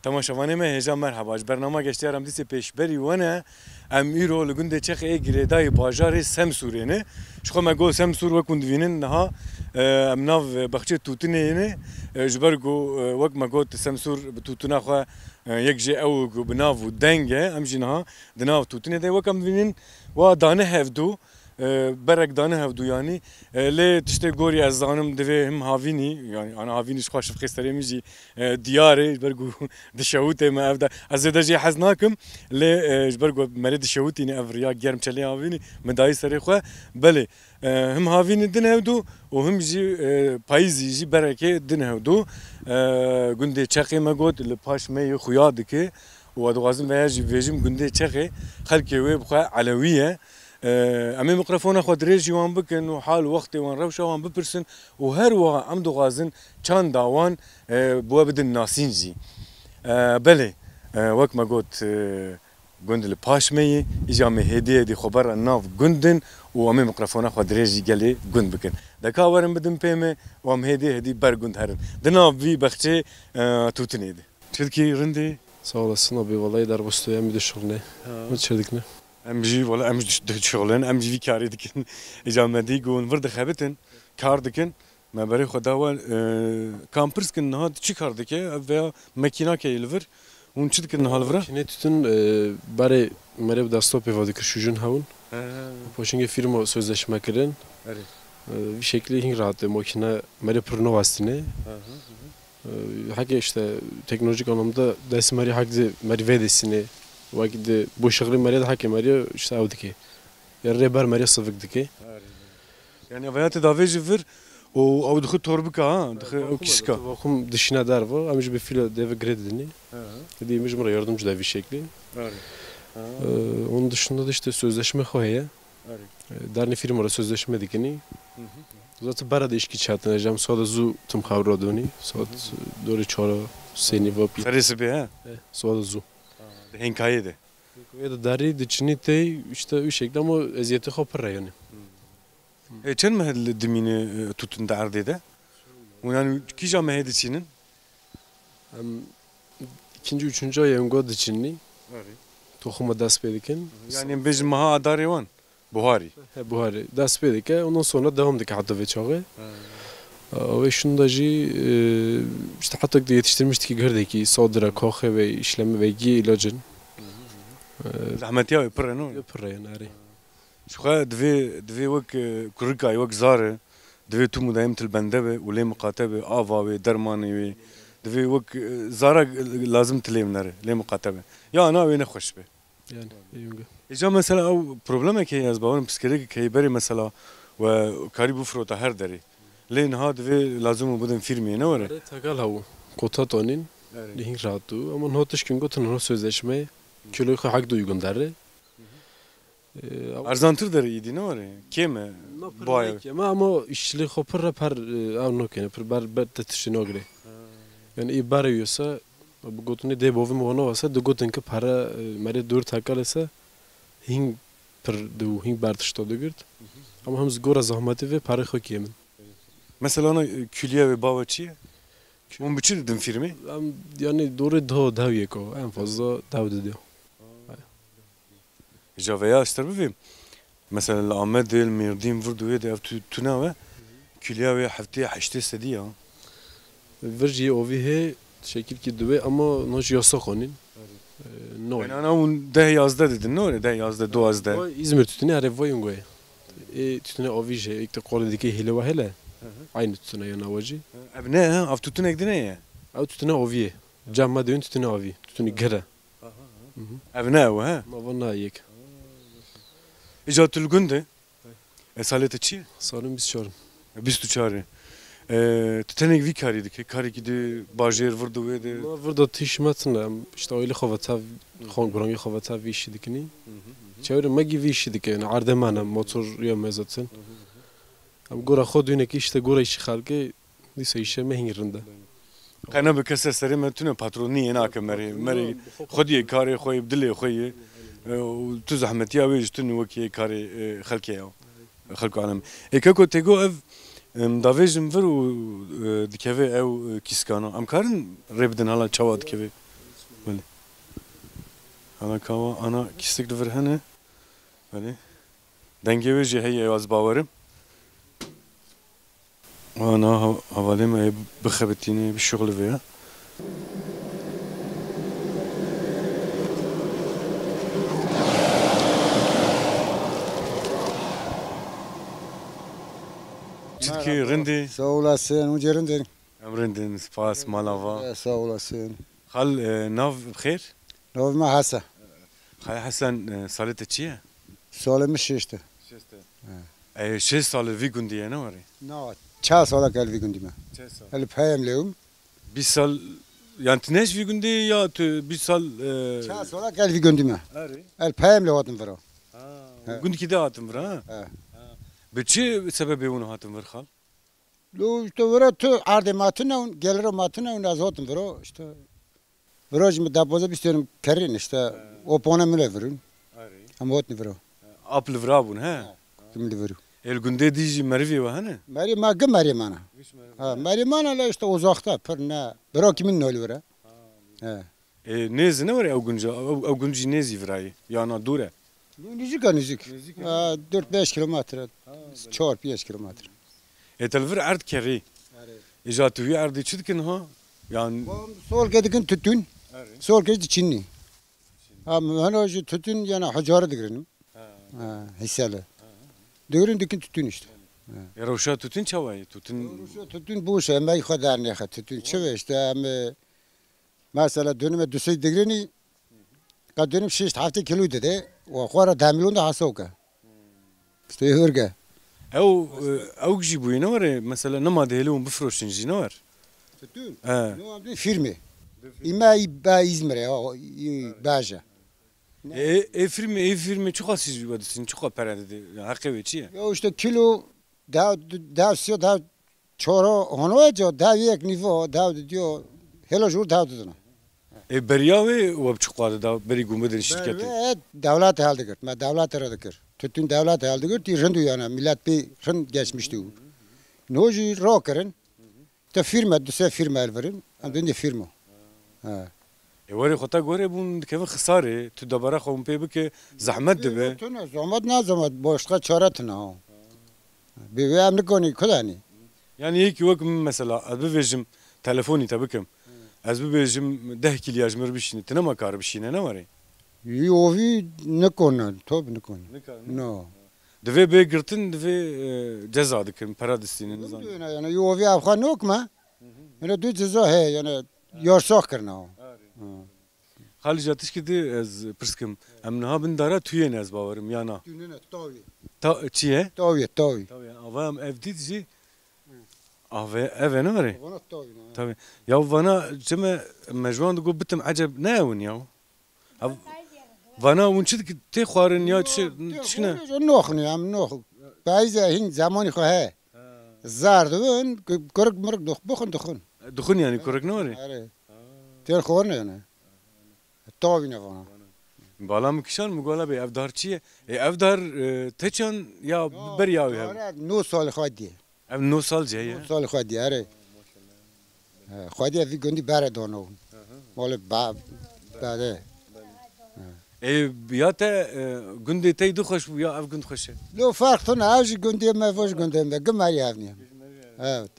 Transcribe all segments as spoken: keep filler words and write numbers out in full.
Temaşevanê me hêja merheba. Ji bernama Geştiyar em dîsê pêşberî we ne. Em îro li gundê Çexê ê girêdayî bajarê Semsûrê ne. Ji xwe me got Semsûr wek hûn divînin niha, e, em nav bexçê tûtinê ne. E, ji ber ku, e, wek me got Semsûr bi tûtina xwe, e, yek jê ew ku bi nav û deng e. Em jî niha di nav tûtinê de wek em divînin wa dane hevdû. E, berek dane hevdû yanî. E, lê tiştê gorî ez zanim divê him havînî, yanî ana havînî ji xwe şifxê serê min jî, e, diyar e, ji ber ku dişewitê me ev de. Ez zêde jê hez nakim, lê, e, ji ber ku merê dişewitîne ev riya germ çelê havînî, min dayî serê xwe. Belê, e, him havînî din hevdû û him jî, e, payîzî jî berekê din hevdû. E, gundê Çexê me got, li paş me yê xuya dike û ez dixwazim veya jî bêjim gundê Çexê xelkê wê bi xwe elewî ye. E, em ê mikrofona xwe dirêj jî wan bikin û hal û wextê wan, rewşa wan bipirsin û her wiha em dixwazin çanda wan, e, bi we bidin nasîn jî. E, belê, e, wek me got, e, gund li paş me yê, îca me hêdî hêdî xwe berre nav gund in û em ê mikrofona xwe dirêj jî gelê gund bikin. Deka werin bidin pê me û em hêdî hêdî ber gund herin. Di nav vî bexçê, e, tûtinê de. Çi dikî rindî? Sağ olasın abi, vallahi derbas tu em dişuxulne. Ha. Min çi dikine? Em jî, wala em jî dişuxulin, em jî vî karê dikin. Îca me dî ku hûn vir dixebitin, kar dikin. Me berê xwe da we, e, kam pirs kin niha tu çi kar dike? Ev veya mekîna ke li vir. Hûn çi dikin niha li vir e? Makîne tütün, e, berê merê bi destopê va dikir şûjin hewin. He. Paşingê firma sözleşme kirin. Erê. E, vî şeklî hîn rahat e, makîne merê pir newestîne. Hı hı, hı hı. E, heke işte teknolojik anlamda destê merê hek di merî vedesîne. Wek di bo şixrê merê de heke merê işte ew dike. Ya rê ber merê sivik dike. Erê. Yani veya te davê ji vir û ew dixi torbika ha, dixi ew kişika. Vakum dişine derva, em ji bi fîla deve girê didinî. Hı hı. Dî min ji min re yardımcı da vî şeklî. Erê. Ha. Ee, onun dışında da işte sözleşme xwe heye. Erê. Ee, dernê firma re sözleşme dikini. Hı hı. Zaten bera de işkî çatine, jem saat zû tim xew radonî. Saat, hı hı, dorê çara sênî va pî. Serê sibê he? E, saat zû. Ha, di hênkayê de. Hênkayê de derî diçinî tey, işte wî şekilde ama eziyetê xwe pir re yani. Hmm. E, çend meh li dimîne, e, tûtin di erdê de? Û yani kîja mehê diçînin? Em ikinci, üçüncü ay em got diçinî. Erê. Toxuma dest pê dikin. Yani em bêjin meha adarê wan. Buharî. He, buharî. Dest pê dike, ondan sonra devam dike heta vê çaxê. Ha. Ee, ve şunda jî, e, işte hatta de yetiştirmiş dike girdekî, sadira, kaxê ve işlemi ve gî ilacın. Hı hı hı. Ee, zehmetiya wê pir e, no? Pir e, erê. Ji xwe divê, divê wek, e, kurikayê, wek zarê, divê tu mudayim til bende be û lê miqate be, ava wê, dermanê wê. Divê wek, e, zara, e, lazim tu lê binere, lê miqate be. Ya na wê nexweş be. Yani, ê wî. Îca mesela ew problemek heye, ez bawerim pirsgirêkek heye berê mesela we karî bifirota her derê. Lê niha divê lazim û bidin firmeyê, ne were? Erê, tegal hew. Kota tonîn, erê, lê hîn rahat û. Ama niha tişkin gotin niha sözleşme, kiloyê xwe hek du uygun derê. Ee, ew erzantir derê îdî, ne were? Kêm e, na pir bayağı. Kêm e, ama işçiliği xwe pir re per, e, ew nokene, pir ber, ber te tiştê nagirê. Ha. Yani, ê berê yosa, bi gotinê dê bovê min wana wasa, di gotin ki pere, e, merê dor tekalê se hîn pir di û hîn ber tişta digirt. Ama hem ji gora zahmetê vê perê xwe kêm in. Mesela na, e, külliye ve bawe çi ye? Hûn bi çi didin firmê? Em, yani, dorê dew, dew yek o, en fazla dew didiyo. Îca veya ji te bivêm. Mesela li Amedê, li Mêrdîn, vir di wê de ev tu, tune ve, külliya wê heftê heştê sedî ya. Vir jî ovî hê, şekil ki diwê, ama no jî yasax onîn. Erê. Ee, no. Yani ana hûn deh yazdeh dedin, ne öyle? Deh yazdeh, duwazdeh. Vay, İzmir tütünü, erê, vay, yungoyê. Ê tütüne ovî jî, ilk de qolê dike hêle ve hele. Hı hı. Aynı tütüne yana ve jî. Ev ne, ha? Ev tütünek din e? Ev tütüne ovî ye. Cam me dewin tütüne ovî. Tütünü gire. Aha, aha. Hı hı. Ev ne ew, he? Ma van na yek. Îca tu li gund e? E, salê te çi ye? Salim bîst û çar. E, bîst û çar e. E, tu tenek vî karî dike? Karekî di bajêr vir di wê de? Ma vir de tîş me tune. Em işte aile xwe ve tev, xwe gurangî xwe ve tev vî işî dikinî. Hı hı, hı hı. Çewre me gî vî işî dike. Yani erdê me ne, motor ya me zaten. Hı hı, hı hı. Em gora xwe dûnekî işte gora işî xelkê. Dîsa îşê me hîn rind e. Qe ne bi kese serê me tune patronî yê nake merê. Merê xwediyê karê xwe yê, bi dilê xwe yê. E, û tu zehmetiya wê ji tu wekî yê karê, e, xelkê ew. Xelk û alem. Ê keko tê got ev, em, davêjin vir û, e, dikeve ew, e, kîskana. Em karin rê bidin hala çawa dikeve? Belê. Ana kava, ana kîstik li vir hene. Belê. Dengê wê jî heye, ez bawerim. Ana ha-, hevalê me ê bixebitîne, bişuxulivê ya. Çitkî rindî? Sağ olasın, hûn jî rindin. Em rindin, spas, mala va. Sağ olasın. Xal, e, nav bi xêr? Nav me Hesen. Xal Hesen, e, salê te çi ye? Salê min şêst e. Şêst e. E, şêst sal li vî gundî ye, ne warê? Na, çar sala ke li vî gundî me. Çar sal. El peyem lewim. Bîst sal, yani tu ne ji vî gundî ya tu bîst sal, e, Çar sala ke li vî gundî me. Erê. El peyem le hatim vira. Ha, He. Gundkî de hatim vira, ha? He. Ha. Bi çi sebebê hûn hatim vir xal? Lo, işte, vira tu erdê ma tune un, geliro ma tune un, ez hatim viro, işte. Viro jî mi depoze bîst yerim kerin, işte, o pone min le virun. Arê. Em hatin viro. Ap li vira bûn, he? Kim li viru. El gundê dî jî merivê we hene? Merê ma gi merê mana. Giş merivê. Ha, merê mana le işte uzakta, pir ne. Bira kimin nol vira. Ha. He. E, nêz ne were ew gunca, ew, ew gunc jî nêzî virayê, yana dûr e? Nêzîk e, nêzîk. Nêzîk e. Ha, dört beş kilometre, Ha, belê. Çar pênc kilometre. E, te li vir erd kerî. Erê. Îja tu wî erdî çi dikin ha? Yan Solke dikin tütün. Erê. Solke de çinni. Ha, heno jî tütün yana hocari digrinim. Ha. Ha, hisseli. Digirin dikin tütün işte. E, rewşa tütün çawa ye? Tütün Rewşa tütün bu şey, me xwe dernê xwe tütün. Çi ve işte, em, e, Mesela dönüme du sey digrinî, ka dönüm şeş heftê kilo dide, û xwe re demilon de hesoke. İşte hörge. Ew, e, ew jî bûye ne were, mesela nema dihêlin hûn bifroşin jî ne wer? Tütün? He. No, em dê firme. Îme ba İzmir'e, o, baje. E, e, firme, e, firme çiqa siz we disin, çiqa pere dide? Ya, heqê wê çi ye? Ya işte kilo, da, da, da, Çoro hono eco, dav yek nivo, dav diyo, helo jur dav duduna. E, beriya wê we bi çi qade da berî gumbe din şirketê? Berî wê dewlet heldigirt, me dewlet re dikir. Tütün dewlet heldigirt, tî rind û yana, millet pê rind geçmişti û. No jî ro kirin, te firme, du se firme elvirin, em dindê firmo. Ha. E, werê xwe te gorê bûn dikevin xisarê, tu debara xwe hûn pê bike, zehmet dibe. Tune, zehmet ne zehmet, boşluğa çare tune ha. Bi wê em nikonî kudanî. Yani yekî wek min mesela, ez bivêjim, telefonî te bikim. Ez bivêjim, deh kîlya ji mir bişîne, tu nema kar bişîne, ne warê? Yî ovî nikone, top nikone. Nikane. No. Divê bê girtin, divê, e, ceza dikin, pera distînin, nizanim. Duyuna yani, yî ovî ev xwe nok me. Öyle du ceza he, yani, yarsax kirine o. Arê. Ha. Xalî ja tişkî di ez pirs kim. Em niha bin dara tuyê ne ez bawerim, ya na? Tune ne, tavê. Ta-, çi ye? Tavê, tavê. Tavê. Ava em ev dît jî. Ave, ev e ne were? Vana tavê ne. Tavê. Ya vana çime me ji wan digot bitim eceb ne ewin ya? Ev, vana hûn çi dik-, tê xwarin ya çi, tişkine? Noxin ya, em nox. Peyze hin zamanî xwe he. Zar dibin, ku-, kurik mirik dix-, bixwin dixwin. Dixwin yani kurik ne were? Erê. Têr xor ne yani. Tavî ne vana. Bala min kişan min gola bê ev dar çi ye? E, ev dar, e, te çan ya beriya wî hev? Dara no sal xwe diye. Ev no sal ce ye? No sal xwe diye, erê. He, xwe diye vî gundî bere dano. Mali ba-, bade. E, ya te, e, gundê tey du xweş bû ya ev gund xweş e? Lo farq tune, ev jî gundê me, ev jî gundê me. Gim herî hevniye. Evet.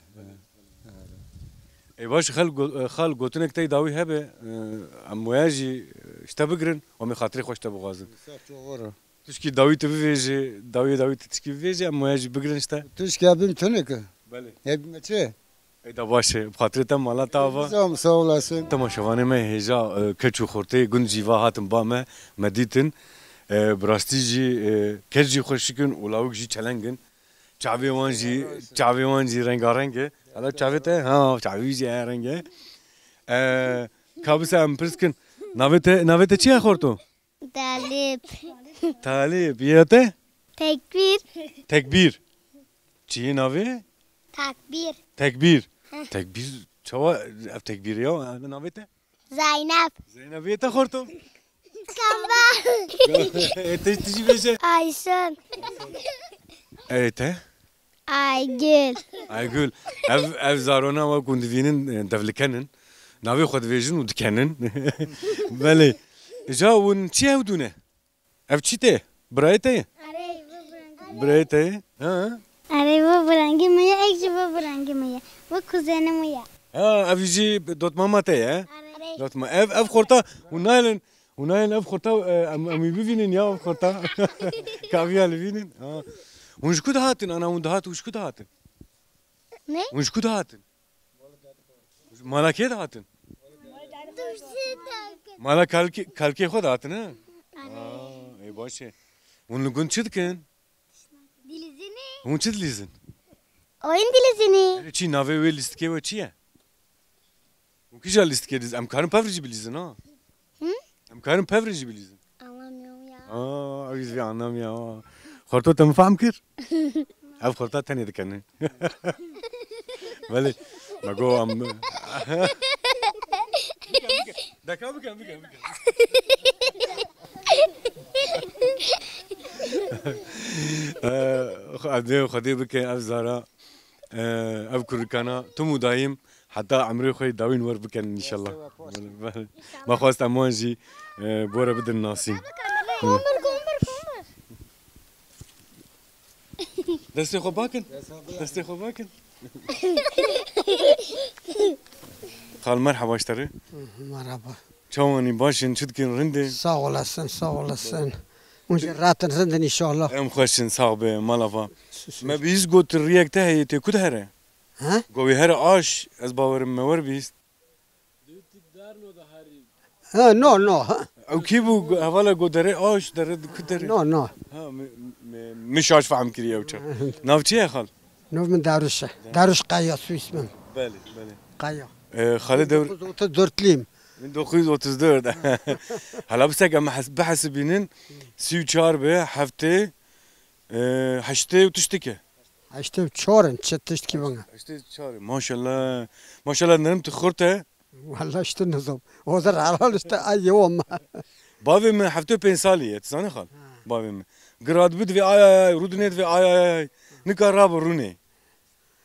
Ê baş, xel go-, xal gotinek tey dawî hebe, e, em waya jî, e, ji te bigirin, em ê xatirê xwe ji te bixwazin. Ser çavara. Tişkî dawî tu bivêjî, dawiyê dawî tu tişkî bivêjî, em waya jî bigirin ji te. Tişkî hebin tunik. Belê. Hebin me çi? Ê da baş e, bi xatirê te mala te ava. Zam, sağ olasın. Temaşevanê me hêja, e, keç û xortê gund jî va hatin ba me, me dîtin. E, bi rastî jî, e, keç jî xweşik in û lawik jî çeleng in. Çavê wan jî, çavê wan jî rengareng e. Hala çavê te? Ha, çavê wî jî ev reng e. E, ka bise em pirs kin. Navê te, navê te çi ye xorto? Talip. Talip. Ya te? Tekbîr. Tekbîr. Çi ye navê? Takbîr. Tekbîr. Heh. Tekbîr. Çawa ev tekbîr ya? Navê te? Zeynep. Zeynep, yê te xorto? Kamba. E, te, tu jî bêje. Aysun. E, te? Aygül. Aygül. Ev, ev zarona we ku hûn divînin, e, devliken in. Navê xwe divêjin û dikenin. Belê. Îca hûn çi hev dû ne? Ev çi te? Birayê te ye? Erê, bu birayê. Birayê te ye? Ha? Erê, bu birayê min ye, ek jî bu birayê min ye. Bu kuzenê min ye. Ha, ev jî dotmama te ye? Erê. Dotma-, ev, ev xorta, hûn nayên, hûn nayên ev xorta, e, em, em ê bivînin ya ev xorta. Kaviya li vînin. Ha. Hûn ji ku dihatin? Ana hûn dihat, hûn ji ku dihatin? Ne? Hûn ji ku dihatin? Mala kê dihatin? Mala kalkê, kalkê xwe dihatin, he? Aa, ê baş e. Hûn li gund çi dikin? Dilîzinê. Hûn çi dilîzin? Oyun dilîzinê. Erê çi navê wê lîstikê we çi ye? Hûn kîja lîstikê dilîzin? Em karin pev re jî bilîzin, ha? Hı? Em karin pev re jî bilîzin. Anlamıyorum ya. Aa, ew jî vê anlamıya. Xorto te min fehm kir? Ev xorta tenê dikene. Belê. Me go em. Deka bikin, bikin, bikin. Ee, xwe-, Xwedê, Xwedê bike ev zara, ee, ev kurikana tim û dayîm heta emrê xwe yê dawîn wer bikenin înşallah. Belê, belê. Me xwest em wan jî, ee, bore bidin nasîn. Komir, komir, komir. Destê xwe bakin. Destê xwe bakin. Xal merhaba ji te re. Merhaba. Çawanî, baş in, çi dikin, rind in? Sağ olasın, sağ olasın. Hûn jî rahat in, rind in înşallah. Em xweş in, sax be, mala va. Sus, sus. Me bihîst got riyek te heye, tê ku dihere? He? Go wê here aş, ez bawerim me wer bihîst. Ha, no, no, ha. Ew kî bû? Hevala go derê aş, derê di ku derê? No, no. Ha, mi, mi, mi şaş fehm kiriye ew çax. Nav çi ye xal? Nav min Darûş e. Darûş Qaya, soy ismim. Belê, belê. Qaya. Ee, xalê dewr- Bin dokuz yüz otuz dörtlüyüm. Bin dokuz yüz otuz dört. Hala bisek em hes-, bihesibînin, sî û çar be, heftê, ee, heştê û tiştike. Heştê û çar in, çi tiştkî bana. Heştê û çar e. Maşallah. Maşallah, nerim tu xurt e. Walla işte nizam. O da helal işte ay yewam. Bavê min heftê û pênc salî ye, tu zanî xal? Ha. Bavê min. Gir dibe divê ay ay ay, rûdinê divê ay ay ay. Nika rabû rûnê.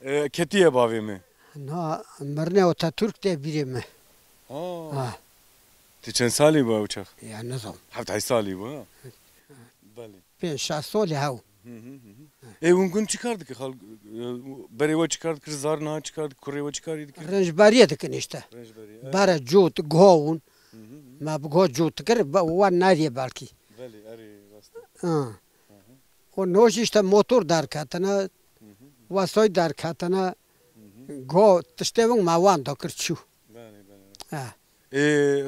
E, ketiye bavê min. Na, mirinê Atatürk de birê min. Ha. Ha. Ti çend salî bû ew çax? Ya nizam. Heft heşt salî bû, ha? Belê. Pênc şeş solê hew. Hı hı, hı hı. Ê, hûn gund çi kar dike xal? Berê we çi kar dikir? Zar niha çi kar dikir? Kurê we çi karî dikir? Rincberiyê dikin işte. Rincberiyê, evet. Bare cût, guha hûn. Hı hı, hı. Me bi guha cût dikir, be-, wan nadiye belkî. Belê, erê, rast e. Ha. Hı hı. O noj işte motor derketine, hı hı, hı. Wasoy derketine, hı hı. Guha tiştê win me wan dakir çû. Belê, belê, belê. Ha. Ê,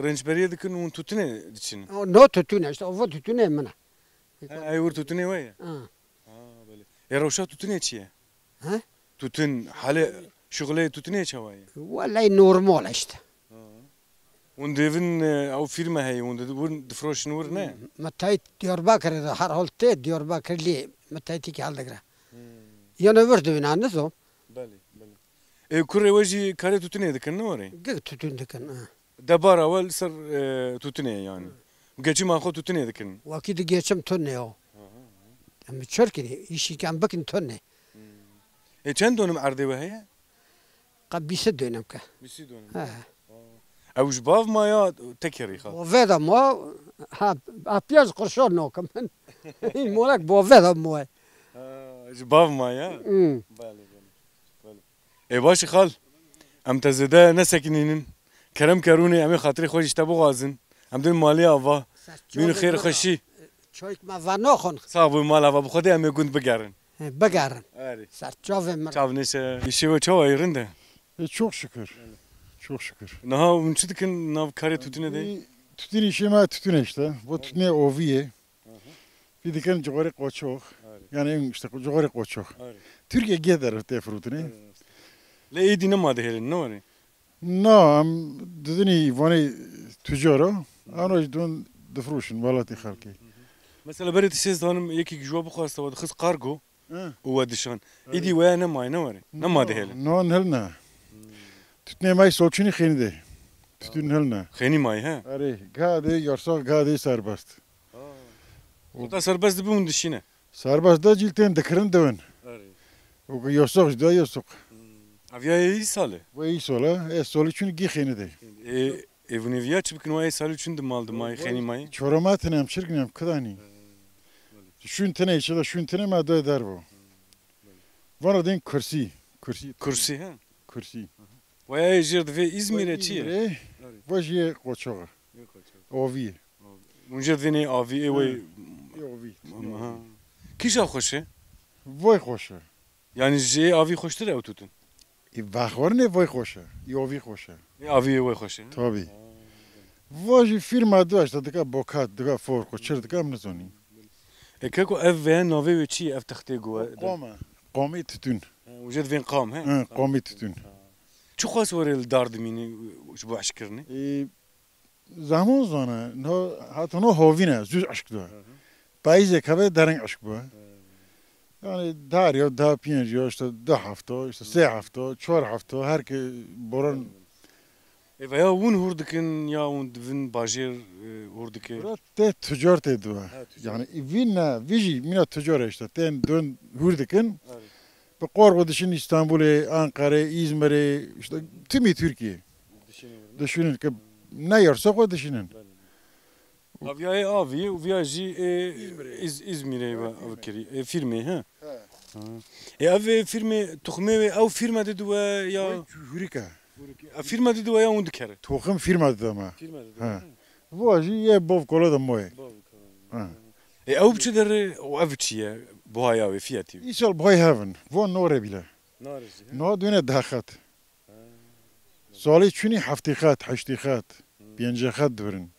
rincberiyê dikin û tûtinê diçin? O, no tûtine işte, o tûtinê min e. Ha, ew wir tûtinê we ye? Ha. Ha, belê. Ê, rewşa tûtinê çi ye? Ha? Tûtin, halê, şuxulê tûtinê çawa ye? Wellay normal işte. Ha. Hûn dêvin, e, ew fîrme heye, hûn di-, hûn difroşin wir ne? Metayî Diyarbakirê de herhal tê, Diyarbakirlî metayîtîkî heldigire. Hmm. Yanê wir dibîn, ha, nizam. Belê, belê. Ê, kurê we jî karê tûtinê dikin, ne were? Gik tûtin dikin, ha. Debara we li ser, e, tûtinê ye yani. Hı. Geçima xwe tûtinê dikin. Wekî di geçim tunê o. Hı hı hı. Em çirkinî, îşî em bikin tunê. Hmm. Ê, çend donim erdê we heye? Qe bîst donim ke. Bîst donim. He. Aa. Ew ji bav ma ya tekerî xwe? Bavê de ma, ha, ha piyaz qirşon nokim. Molek bavê de ma. Ha, ji bav ma ya? Hmm. Belê, belê. Belê. Ê, baş e xal. Em te zêde nesekinînin. Kerem ke rûnê, em ê xatirê xwe ji te bixwazin. Em dên malê ava. Bînin xêr xweşî. Çayk me va naxon. Sax bû, mal ava, bi Xwedê em ê gund bigerin. He, bigerin. Erê. Ser çavê min. Çav nêşe. Îşê we çawa ye, rind e? E, çok şükür. Çok şükür. Niha hûn çi dikin nav karê tûtinê de? Tûtin, işê me tûtin e işte. Bu tûtinê ovî ye. Hı hı. Vî dikin ciwarê qoçox. Erê. Yani işte ciwarê qoçox. Erê. Türkiye geder tê firûtinê. Erê. Lê êdî nema dihêlin, ne were? Na, em didinî vanê tucar o. Hı. Ano jî dûn difroşin welatê xelkê. Hı hı. Mesela berê tu şêst zanim yekî ji we bixwasta we dixist kargo. Hı. Û we dişan. Hı. Êdî we nemaye, ne were? Nema dihêlin. No, no, hilne. Hı. Tûtinê me solçinî xênî de. Tûtin hilne. Xênî maye, he? Erê, gade yarsak, gade serbest. Ha. O- Xeta serbest dibe hûn dişîne. Serbest de cîl tên dikirin diwin. Erê. O ki yasak jî de yasak. Hmm. Aviya ê îsal e? Wê îsal e, ê salî çûn gîxêne de. Ê, ê vûnê viya çi bikin, wa ê salî çûn di mal, di mayê, xênî mayê? Çoroma tine em çirkin em kidanî. Şûn tine, çi de şûn tine me doy dervo. Vana din kursî. Kursî. Kursî, he? Kursî. Waya ê jêr divê Îzmîrê çi ye? Îzmîrê, va jî yê Qoçox e. Yê Qoçox. Avî ye. Hûn jêr divê nê avî ê wê. Yê avî. Ha. Kîja xweş e? Vay xweş e. Yani ji ê avî xweştir e ew tûtin? Ê vexwarinê vay xweş e. Ê avî xweş e. Ê avî ê wê xweş e. Tabii. Va jî firma du işte dika bokat, dika forko, çir dika em nizanî. E keko ev veya navê wê çi ye ev textê ku we? Qam e. Qamê tütün. He, û jê divên qam, he? He, qamê tütün. Çi xwest were li dar dimînî ji bo eşkirinê? E, Zaman zane, no, hatta no hovine, zû eşk do. Payîzê keve dereng eşk bu. Yani dar ya, daha piyinc ya, işte du hafta, işte sê hafta, çar hafta, her ki boran. E veya hûn hûr dikin ya hûn divin bajêr, e, hûr dike? Bura te tucar tê diwe. Ha, tucar. Yani vî ne, vî jî mina tucar e işte, tên dön hûr dikin. Evet. Bi qorxu dişin İstanbul'e, Ankara'ya, İzmir'e, işte tümü Türkiye. Dişinin. Dişinin ki ne yarsa xwe dişinin. Aviyayê avî û viya jî ê Îzmirê. Îz-, Îzmîrê ve ev kirî. Ê, firmê, he? He. Ha. Ê, ev ê firmê, tuxmê wê ew firme de diwe ya? Hurike. Ev firme de diwe ya hûn dikere? Toxim firme de deme. Firme de diwe, he. Bu jî yê bov kola de moye. Bov kola. Ha. Ê, ew bi çi derê û ev çi ye? Buhaya wê, fiyatî wê? Îsal buhay hevin. Vo norê bile. Norê jî, he? No dune daxet. Salê çûnî heftê xet, heştê xet, pêncê xet dibirin.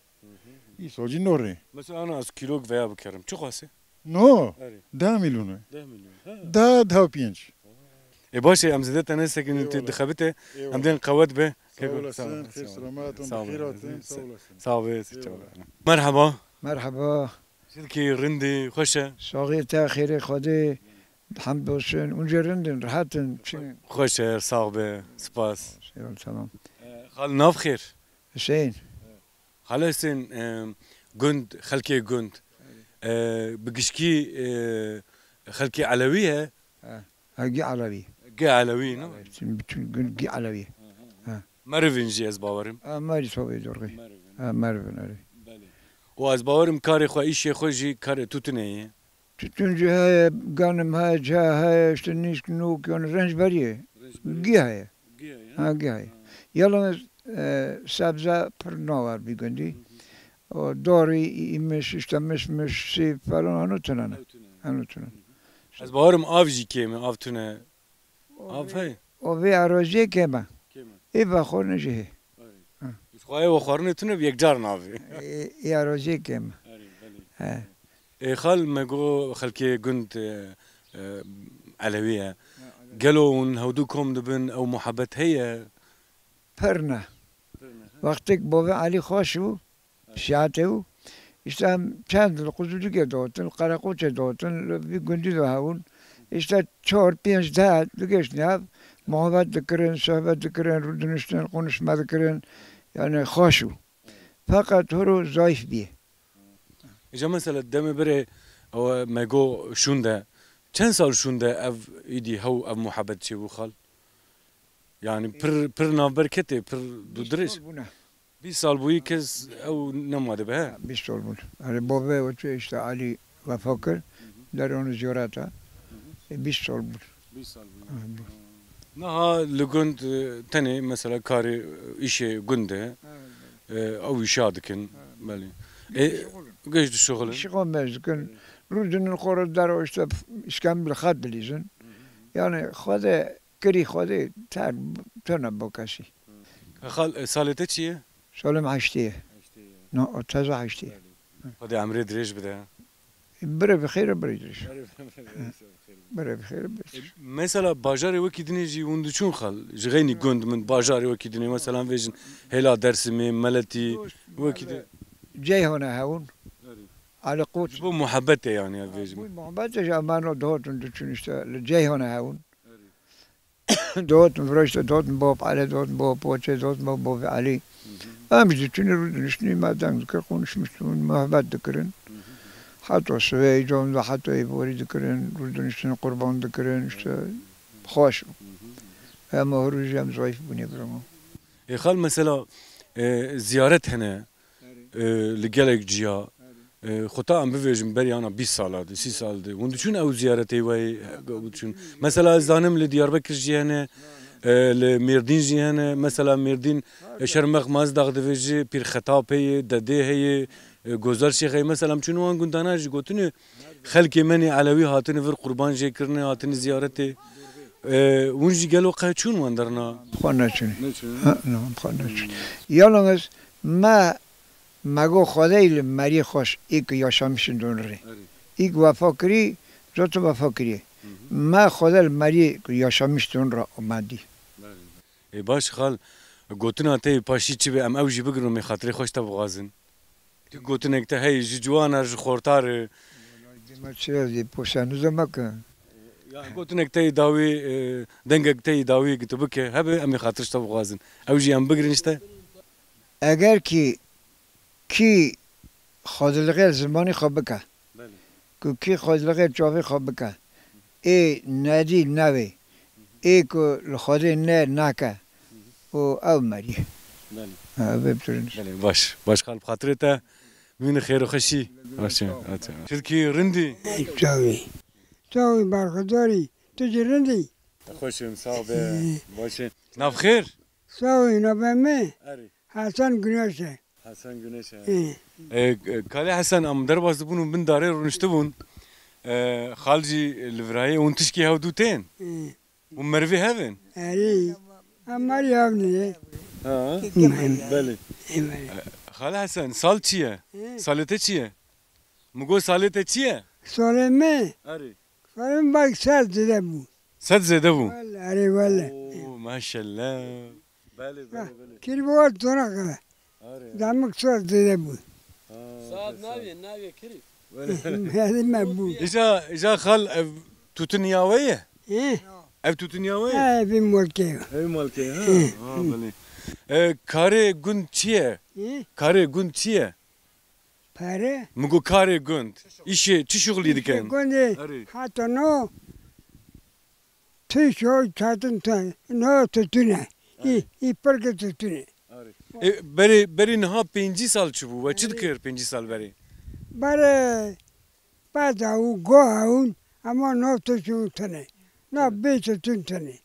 Îsal jî norê. Mesela ana ez kîlok veya bikerim. Çi xwase? No. Erê. Deh milyon e. Deh milyon. Ha. Deh, deh û pênc. E baş e, em zêde te nesekinin, tu dixebite. Eyvallah. Em dên qewet be. Sağ olasın, xêr selamet, sağ ol. Xêr hatin, sağ olasın. Sağ ol, sağ ol. Eyvallah. Merhaba. Merhaba. Çi dikî, rindî, xweş e? Saxî te, xêrê Xwedê, hemd olsun. Unce rindin, rahat in, çi? Xweş e, sax be, spas. Eyvallah, tamam. E, xal, nav xêr? Hüseyin. Xal Hüseyin, e, gund, xelkê gund, e, bi gişkî, e, xelkê Elewî ye? He. Ha, gî Elewî. Gî Elewî, no? Evet, şimdi bütün gün gî Elewî. Ha. Merivin jî ez bawerim. Ha, Merî sobê dorxî. Merivin. Ha, Merivin, erê. Belê. Û ez bawerim karê xwe, îşê xwe jî karê tûtinê ye. Tütüncü heye, ganim heye, ca heye, işte nîsk, nuk, yani renç beriye. Renç beriye. Gî heye. Gî heye, ha? Ha, gî heye. Ha. Yalnız, e, sebze pir nawer bi gundî. Hı hı. O dorî, îmiş, işte mişmiş, sîv falan, hanu tunene. Ew tunene. Hanu tunene. Hı hı. Ez bawerim av jî kêm e, av tune. Av hey. O vê arojê kêm e. Kêm e. Ê vexwarinê jî hê. Erê. Ha. Ji xwe ye vexwarinê tune bi yekcar navê. Ê, ê arojê kêm e. Erê, belê. He. Ê xal, me got xelkê gund, e, e, Elewî ye. Ha, Elewî. Gelo hûn hewdû kom dibin, ew muhebet heye? Pir ne. Pir ne, he? Wextêk bavê Elî xweş bû, şiatê û, işte, em çend li Quzulcikê dihotin, li Qereqoçê dihotin, li vî gundî de hebûn. İşte çar, pênc, deh digeştin hev, muhabbet dikirin, sohbet dikirin, rûdiniştin, konuşma dikirin. Yani xweş û. Feqet horo zayıf bî. Îca mesela demê berê ew me go şûnde, çend sal şûnde ev îdî hew ev muhabbet çêbû xal? Yani pir, pir navber ketê, pir dûdirêj. Bîst sal bûne. Bîst sal bûyî kes ew nema dibe, he? Ha, bîst sal bûn. Erê, bavê we çi işte Elî wefa kir, der onu ziyareta. E, bîst sal bûn. Bîst sal bûn. Ha, bûn. Niha li gund, e, tenê mesela karê, e, îşê gund e. Ha, belê. E, ew îşa dikin. Ha, belê. Belê. E, geş dişuxulin. Şixo mez dikin. Rûdinin xwe re der o işte îskembil xet dilîzin. Yani Xwedê Kirî Xwedê ter tune bo kesî. Xal, e, salê te çi ye? Salê min heştê ye. Heştê ye. No, o teze heştê ye. Belê. Xwedê emrê dirêj bide. Bire bi xêr, bire dirêj. Bire bi xêr, bire dirêj. Bire bi xêr, bire dirêj. E, mesela bajarê wekî dinê jî hûn diçûn xal? Ji xeynî gund min bajarê wekî dinê, mesela vêjin hêla Dersimê, Meletî, wekî de. Ceyhone hewûn. Erê. Ali Koç. Ji bo muhabbetê yani, ev vêjin. Bu muhabbetê ji emano dihotin diçûn işte li Ceyhone hewûn. Erê. Dihotin vira işte, dihotin bab Elê, dihotin bab Poçê, dihotin bab, bab Elî. Hı hı. Em jî diçûnî rû diniştinî me deng dikir, konuşmuştun, muhabbet dikirin. Hı hı. Heta sibê, îca heta êvarî dikirin, rû diniştin qurban dikirin, işte xweş. Hı hı. Hema hûrû jî em zayîf bûne bira min. Ê xal mesela, e, ziyaret hene, e, li gelek ciya, e, xwe ta em bivêjin berî ana bîst sala de, sî sal de. Hûn diçûn ew ziyaretê wê, e, diçûn. Mesela ez zanim li Diyarbekir jî hene, e, li Mêrdîn jî hene. Mesela Mêrdîn, e, Şermex Mazdax divêjî, Pîr Xetap heye, Dedê heye, e, Gozar Şêx heye. Mesela em çûn wan gundana jî gotine, xelkê me nê Elewî hatine vir qurban jê kirine, hatine ziyaretê. E, hûn jî gelo qe çûn wan derna? Xwe neçûn. Neçûn. Ha, na, xwe neçûn. Yalnız me, me go Xwedê li meriyê xweş, ilk yaşamışın donre. Erê. İlk vefa kiri, zotu vefa kiri. Hı hı. Me Xwedê li meriyê yaşamış donra omadi. Belê. Ê baş xal, gotina te yê paşî çi be, em ew jî bigirin, em ê xatirê xweş te bixwazin. Tu gotinek te heye, ji ciwan e, ji xortar e. Dema çi ez ê poşa nizema ke. Ya gotinek te yê dawî, e, dengek te yê dawî gi tu bike, hebe em ê xatir ji te bixwazin. Ew jî em bigirin ji te. Eger kî, kî xwedilixê zimanî xwe bike. Belê. Ku kî xwedilixê çavê xwe bike. Ê nedî navê. Ê ku li Xwedê ne nake. Û ew merî. Belê. Ha, ev ê bitirîn. Belê, baş. Baş xal, bi xatirê te. Bimîne xêr û xweşî. Baş e, baş e. Çirkî rindî. Çawî. Çawî berxudarî. Tu jî rindî. Xweş im, sağ be. Baş e. Nav xêr? Sağ ol, navê me Erê. Hasan Güneş e. Hasan Güneş e. Ê. E, Kalê Hasan, em derbas dibûn û bin darê rûniştibûn. E, xal jî li virayê hûn tişkî hev dû tên. Ê. Hûn merivê hev in? Erê. Em merî hev nî. Ha? Belê. Ê, belê. E, Xalê Hasan, sal çi ye? Ê. Salê te çi ye? Min got salê te çi ye? Salê me? Erê. Salê me belkî sed zêde bû. Sed zêde bû? Wele, erê wele. Oo, maşallah. Belê, belê, belê. Kirî bû zora qede. Arê. Demik sed zêde bû. Ha, Saet navê, navê kirî. Belê. Hadi me bû. Îja, îja xal ev tûtiniya we ye? He. Ev tûtiniya we ye? He, ev malkê ye. Ev malkê, ha. He. Ha, belê. E, karê gund çi ye? He? Karê gund çi ye? Pere? Min got karê gund. Îşê çi şuxlî dikin? Îşê gundê Erê. Heta no. Tu şoy çatin te, no tutune. Î, Erê. Î pirke tutune. Erê. E, berê, berê niha pêncî sal çi bû? We çi Erê. Dikir pêncî sal berê? Berê beda û go ewn, ama no tutun tune. Na bê tutun tune.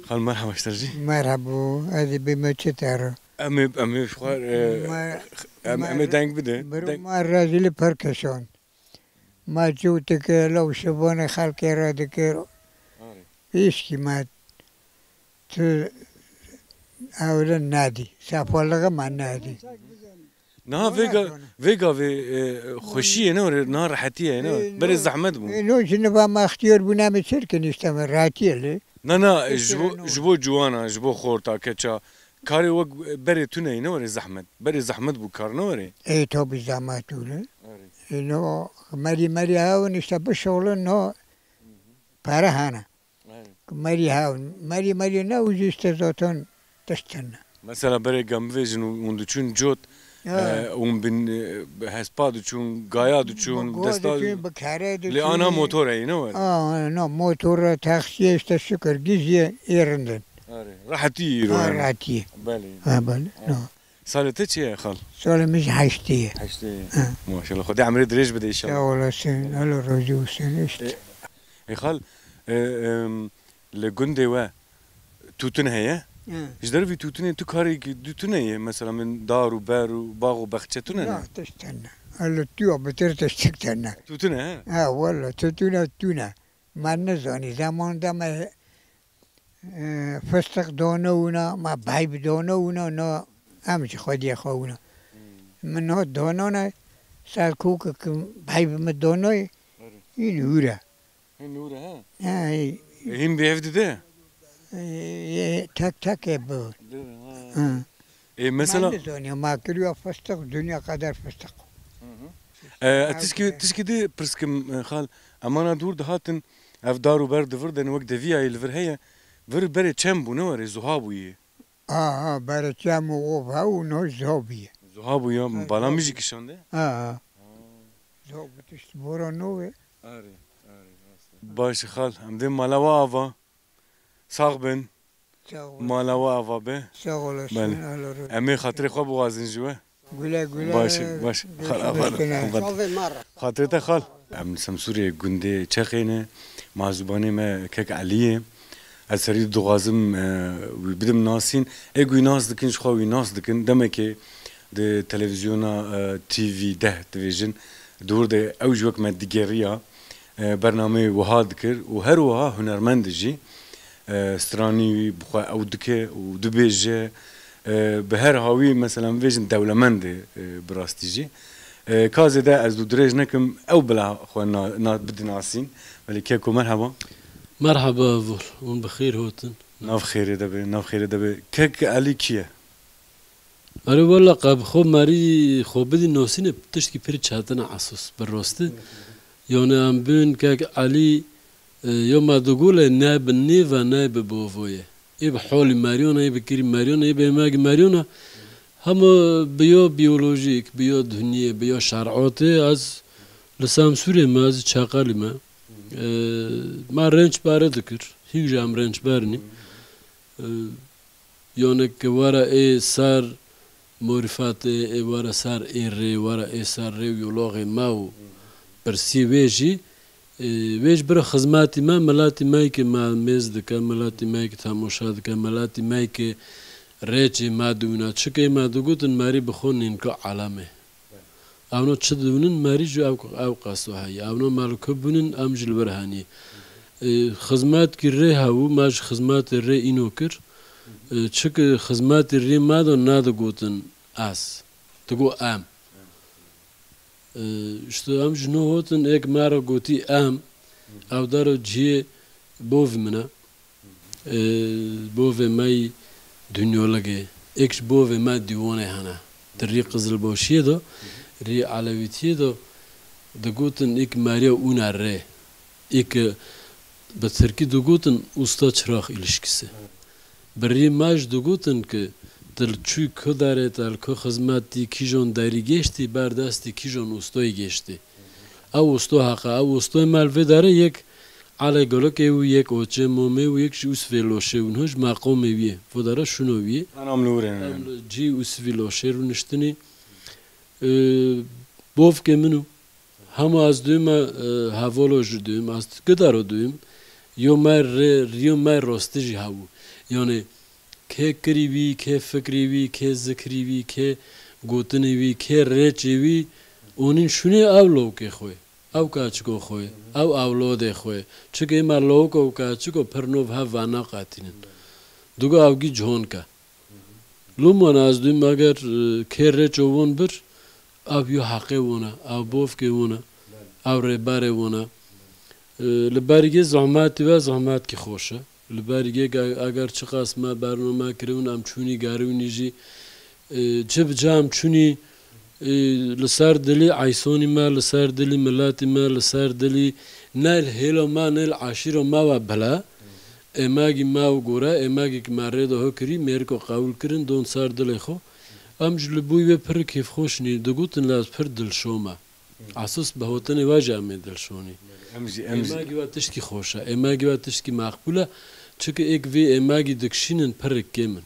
Xal merhaba, ji te re jî. Merhaba, ez ê bê me çi te re? Em ê, em ê xwar, e, Me-, em, em ê me-, deng bide. Biro Deng. Me rezîlî pir kişand. Me cû dikir, law şivanê xelkê re dikir. Arê. Hîçkî me tu ewlin nedî. Sefalixê me nedî. Niha vê ga-, vê gavê, e, xweşiyê ne were, niha rehetiyê ne were. Ê, Berê no, zehmet bû. Ê, no, ji niva me extiyar bûne, me çirkin işte me rehetiyê lê. Na, na, Çirkin ji bo, no. Ji bo ciwana, ji bo xorta, keça, karê wek berê tune ye, ne were zehmet. Berê zehmet bû kar, ne were. Ê, tabi zehmet bû lê. Erê. Ê, no, merî, merî hewin işte bişoğlin, no, pere hene. Erê. Merî hewn, merî, merî ne û jî işte zaten tişt tune. Mesela berê gam bivêjin û hûn diçûn cot, Ha. E, hûn bin, e, hespa diçûn, gaya diçûn, Bi go desta diçûn, bi kere diçûn. Lê ana motor heye, ne were? Aa, no, motor, taksiye işte şükür, gizliye ê rindin. Erê. Rehetî îro Ha, hene. Rehetî. Belê. Ha, belê, Ha. No. Salê te çi ye, xal? Salê min jî heştê ye. Heştê ye. Ha. Maşallah. Xwedê emrê dirêj bide inşallah. Sağ olasın. Allah razı olsun işte. E, e, xal, e, em, li gundê we tûtin heye? Ha. Ji dervî tûtinê tu karê tûtinê ye? Mesela min dar û ber û bax û bexçe tune ne? Ya, tişt tune. Allah tu ya bitir tiştik tune. Tûtin e, he? Ha, walla, tûtine tune. Me nizanî. Zemanında me E, fıstık done wina, ma beyb done wina, na em ji xwediyê xwe wina. Hmm. Min no donane, ser kokek beyb min donoy, Erê. Hîn hûre. Hîn hûre, ha? Ha, hî. E, hîn bi ev dide? E, tek tek e bu. Dide, ha. Hı. E, mesela Ma nizaniye, ma kiriya fıstık, dünya kadar fıstık. Hı hı. E, tişkî, tişkî di pirskim, e, xal, emana dûr dihatin, ev dar û ber di vir de ne wek deviyayê li vir heye, vir berê çem bû, ne were, zuha bûyê. Aha, berê çem û ov hew û no zuha bûye. Zuha bû ya, Ha, bala zuha min jî bû. Kişande. Ha, ha. Ha. Zuha bû tişt bora no ve. Arê, arê, rast e. Baş xal, em dê mala we ava. Sax bin. Sağ ol. Mala we ava be. Sağ olasın, Belê. Allah razı olsun. Em ê xatirê xwe bixwazin ji we. Güle güle. Baş, baş. Görüşmek üzere. Xal, xal, xal. Xatirê te xal. Em li Semsûrê gundê Çexê ne. Ma zibanê me kek Elî ye. Ez serî dixwazim, e, wî bidim nasîn. Ê ku wî nas dikin, ji xwe wî nas dikin. Demekê di televîzyona, e, T V deh dibêjin. Di wir de ew ji wek me digeriya, e, bernameyê wiha dikir û her wiha hunermend jî, e, stranî wî bi xwe ew dike û dibêje, e, bi her hawî, mesela, bibêjin dewlemend e, e, bi rastî jî. E, ka zêde ez dû dirêj nekim, ew bila xwe na, na, bidinasîn. Belê keko, merheba. Merheba, Evol. Hûn bi xêr hatin. Nav xêrê de be, nav xêrê de be. Kek Elî kî ye? Erê wela, qe bi xwe merî xwe bidî nasînê tiştkî pir çetin e, esas, bi rastî. Yani em bûn kek Elî, e, yo me digule ne bi nêve ne bi bovoye. Ê bi holî meriyona, ê bi kirî meriyona, ê bi êmegî meriyona. Hema bi yo biyolojîk, bi yo dinyê, bi yo şer'atê ez li Semsûrê me, ez Çeqelî me. E, me renç bare dikir. Hîn jî em renç bernî. E, Yone ke were ê ser morîfetê, ê were ser ê rê, were ê ser rê û yolaxê me û pirsî wê jî, ê, wê ji bira xizmetî me, miletî me ke me mêz dike, miletî me ke temaşe dike, miletî me ke rêçê me diwîne. Çike ê me digotin, merî bi xwe nînka alemê. Evno çi dibûnin, merî jî ew, ew qeso heye. Evno me li ku bûnin, em jî li wir henî. E, xizmetkî rê hebû, me ji xizmetê rê îno kir. E, çiki xizmetê rê me de nedigotin ez. Digo em. E, işte em ji no hotin, êk me re gotî em. Ew dero cihê bov min e. E, bovê me yî dunyolig e. Êk ji bovê me dîwanê hene. Di rî qizilbaşiyê de, rî elewîtiyê de digotin êk meriya ûna rê. Êk bi tirkî digotin usta çıraq ilişkisi. Bi rî me jî digotin ki tu li çûyî ku derê te, li ku xizmet dî, kîjon derî gêştî, ber destî kîjon ustoyî gêştî. Ew usto heqe, ew ustoyê me li vê derê yek Elê Gulikê û yek Oçê Momê û yek jî Usvê Loşê û niha ji meqomê wî ye. Vo dere şûno wî ye. Anam li wir in. Em li cî Usvî Loşê rûniştinî. Ee, bovkê min û hema ez duyim, e, hevolo jî duyim, ez gidaro duyim. Yo me rê, riyo me rosti jî hebû. Yani kê kirî wî, kê fikrî wî, kê zikrî wî, kê gotinê wî, kê rêçê wî, onîn şûnê ew lowkê xwe. Ew kaçiko xwe, ew ewlodê xwe. Çike êma lowko û kaçiko pir nov hev vanaqetînin. Digo ew gî cihon ke. Lûmana ez dûm eger, e, kê rêço won bir, ew yo heqê wona, ew bovkê wona, ew rêberê wona. E, li berî gê zehmetî ve zehmetkî xweş e. Li berî gê ge-, eger çiqas me bername kiribin, em çûnî gerîwînî jî, e, çi bi cem çûnî, e, li ser dilî eysonî me, li ser dilî miletî me, li ser dilî ne li hêlo me, ne li eşîro me ve bile, êmegî me û gore, êmegî ki me rê de ho kirî, mêriko qewil kirin, don ser dilê xwe. Em ji li bûyî wê pir kêfxweş nî, digotin lê ez pir dilşo me. Esas bi hotinê we jî em ê dilşonî. Em jî, em jî. Êmegî we tiştkî xweş e, êmegî we tiştkî meqbûl e. Çike êk vê êmegî dikişînin pirik kêm in.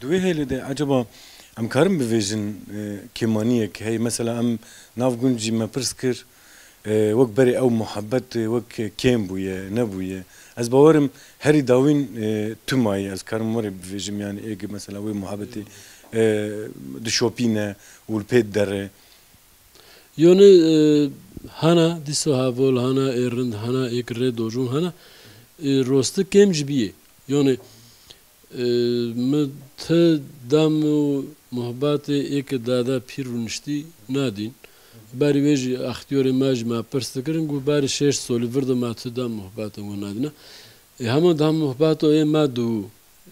Di wê hêlê de ecaba em karin bivêjin, e, kêmaniyek heye? Mesela em nav gund jî me pirs kir, e, wek berê ew muhebbet, e, wek kêm bûye, nebûye. Ez bawerim herî dawîn, e, tu mayî, ez karim werê bivêjim, yani êk mesela wê muhebbetê, e, dişopîne û li pê didere. Yonê, e, hana, dîsa hevol hana, ê rind hana, êk rê dojon hana, e, rosti kêm jî bîyê. Yonê, Ee, mi ti dem û muhbatê êk dade pîr rûniştî nadîn. Berî wê jî extîyorê me jî me pirs dikirin, got berî şêst solî vir de me ti dem muhbatê wan nadîne. Ê hema dem muhbato ê me du,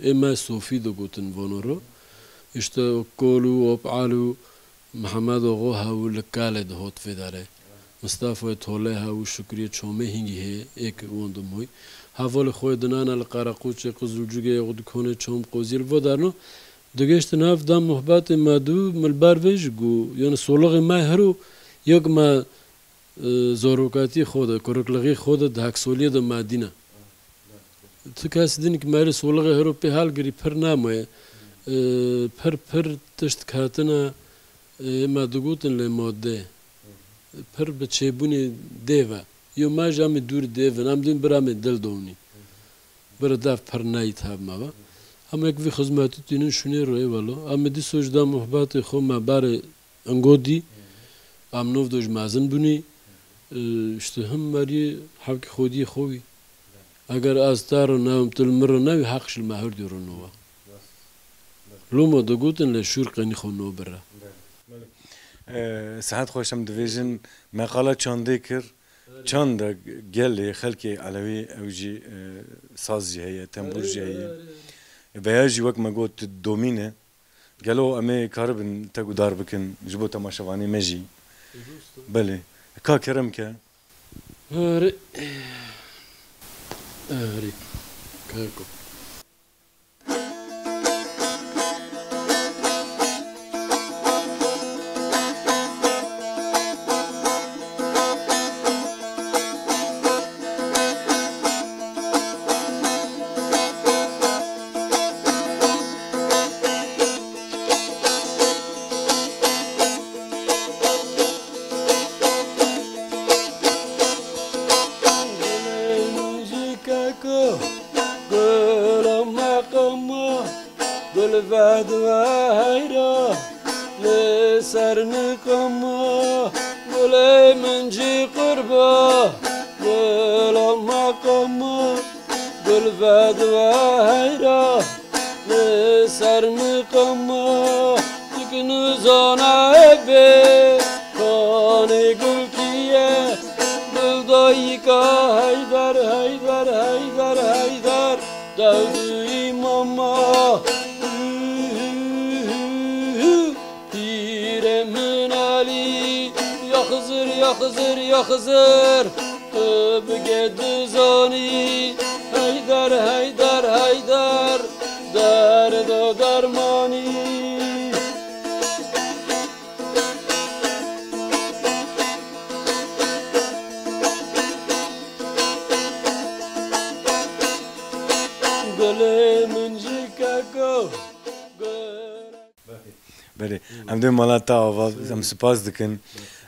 ê me sofî digotin vono ro. Îşte Kol û Opal û Mihemed Oxo hew li kalê dihot vê derê. Mistafayê Tolê ha û Şukriyê Çomê hingî heye, êk wan de moy. Hevalê xwe dinana li Qereqoçê, Qizilcûgê, Xudkonê, Çom Qoziyê li vo derno. Digihiştin hev da muhbetê me dû, min li ber vê jî got, yani solixê me hero, yok me, e, zorokatiyê xwe de, kurikliğê xwe de, di heksoliyê de me dîna. Tu kes din ki merê solixê hero pê helgirî pir nemaye. E, pir, pir tişt ketine, e, me digotin lê madde. Pir bi çêbûnê dê ve. Yo me jî em ê dûr dê vin. Em dîn bira em ê dil donî. Bira dev pir neyî tev me ve. Em ek vî xizmetî tînin şûnê ro ê welo. Em ê dîso ji da muhbetê xwe me berê ingo dî. Em nov do ji mezin bûnî. E, işte him meriyê hevkî xwediyê xwe wî. Eger ez te re newim, tu li min re newî, heq ji li me her dû re nova. Loma digotin lê şûr qenî xwe nobire. Ee, sihet xweş em divêjin, me qala çandê kir. Çanda gelê xelkê Elewî ew jî, e, saz jî heye, tembûr jî heye. Veya jî wek me got domîn e. Gelo em ê karibin te guhdar bikin ji bo temaşevanê me jî? Belê. Ka kerem ke. Erê. Erê. Kako. Gulê min jî keko, gula me qema, gul vedwe heyra, li ser niqama. Gulê min jî qurba, gula me qema, gul vedwe heyra, li ser niqama. Tik nizana ebe, kanê gul kiye, gul dayika Heyder, Heyder, Heyder, Heyder, dewdî mama. Pîrê min Elî, ya Xizir, ya Xizir, ya Xizir, tu bigê dizanî. Heyder, Heyder, Heyder, derdo dermanî. Gulê min jî keko, gul. Belê. Em dê mala te ava, em spas dikin.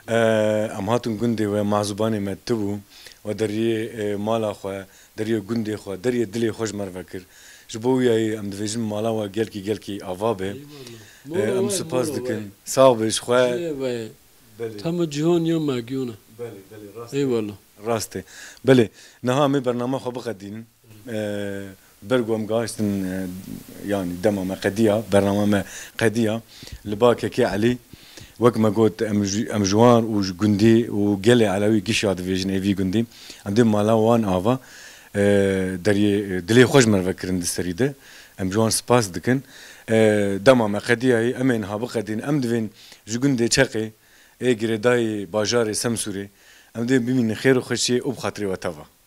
Ee, em hatin gundê we, mazûbanê me tu bû. We deriyê, e, mala xwe, deriyê gundê xwe, deriyê dilê xwe ji me re vekir. Ji bo wiyayê em divêjin mala we gelkî, gelkî ava be. Eyvallah. Ee, em spas dikin. Sağ be ji xwe. Belê. Tama cîhan ya me giyona. Belê, belê, rast e. Eyvallah. Rast e. Belê. Niha em ê bernama xwe biqedînin. E, ber ku em gihiştin, e, yanî dema me qediya, bernama me qediya, li ba Kekê Elî, wek me got, em ji, em ji wan û ji gundî û gelê Elewî gişa divêjin ê vî gundî. Em dê mala wan ava, e, deriyê, e, dilê xwe ji me re vekirin di serî de. Em ji wan spas dikin. E, dema me qediyayî, em ê niha biqedîn. Em divên ji gundê Çeqê, ê girêdayî bajarê Semsûrê, em dê bimînin xêr û xweşiyê û bi xatirê we teva.